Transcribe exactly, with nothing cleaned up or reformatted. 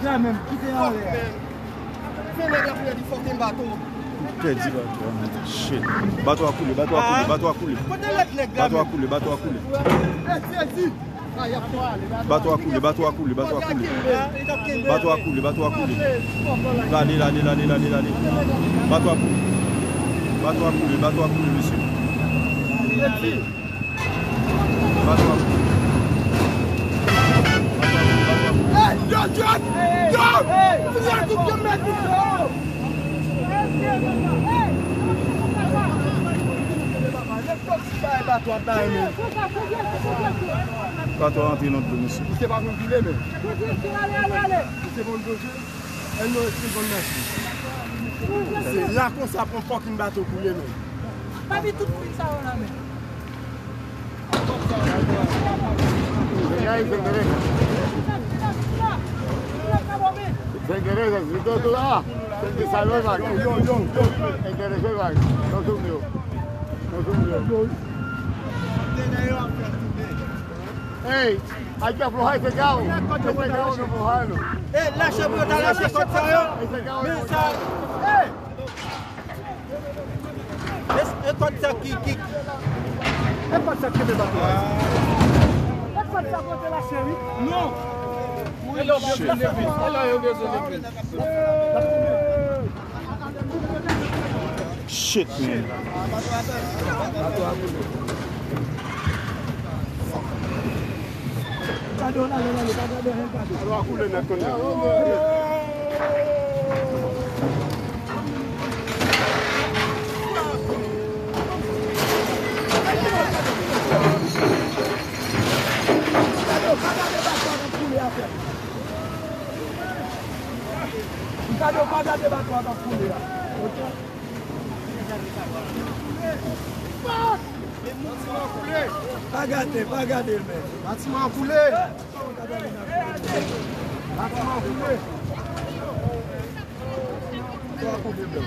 Gramen, kite anlè. Fè nèg la pou li fucking bato. Pèdi bato a, men. Shit. Bato a koule, bato a koule, bato a koule. Kote lòt nèg la, men? Bato a koule, bato a koule. Pèdi, pèdi. Bato a koule, bato a koule, bato a koule. Bato a koule, bato a koule. Lale, lale, lale, lale, lale. Bato a koule. Bato a koule, bato a koule, mesye. Bato a koule. Bato a koule, bato a koule. Hey, yo, yo, yo! Fini ak tout yo, mèt, yo! Bay bato a bay, men. Bato a antre nan dlo, mesye. Misye pa konn koule, men. Misye konn koule. Èl nou, èske konn mache. Se la konsa pou yon fucking bato koule, men. Papi tout moun sa yo la, men. Señores, señores. Señores, si tú, tú, ah, te, te salve, va. Yo, yo, yo, yo. Interese, va. No subió. No subió. Ey, hay que aflojar ese cabo. Ese cabo hay que aflojarlo. Eh, lache pou yo ta lache kòd sa yo. Ese cabo. Men sa. Ey! E, e kòd sa ki, ki. E kòd sa ki te bato a. E kòd sa pote lache, wi. Non. E lè w bezwen leve. E lè w bezwen leve. Shit, man. Gade w la, lè w ale, pa gade anyen, gade. Alò, a koule nèt kounye a. Gade w, pa gade bato a k ap koule atè. Gade w, pa gade bato a k ap koule a. Ok? Pa gade, pa gade l, men. Batiman an koule. Batiman an koule. Sa koule, bro.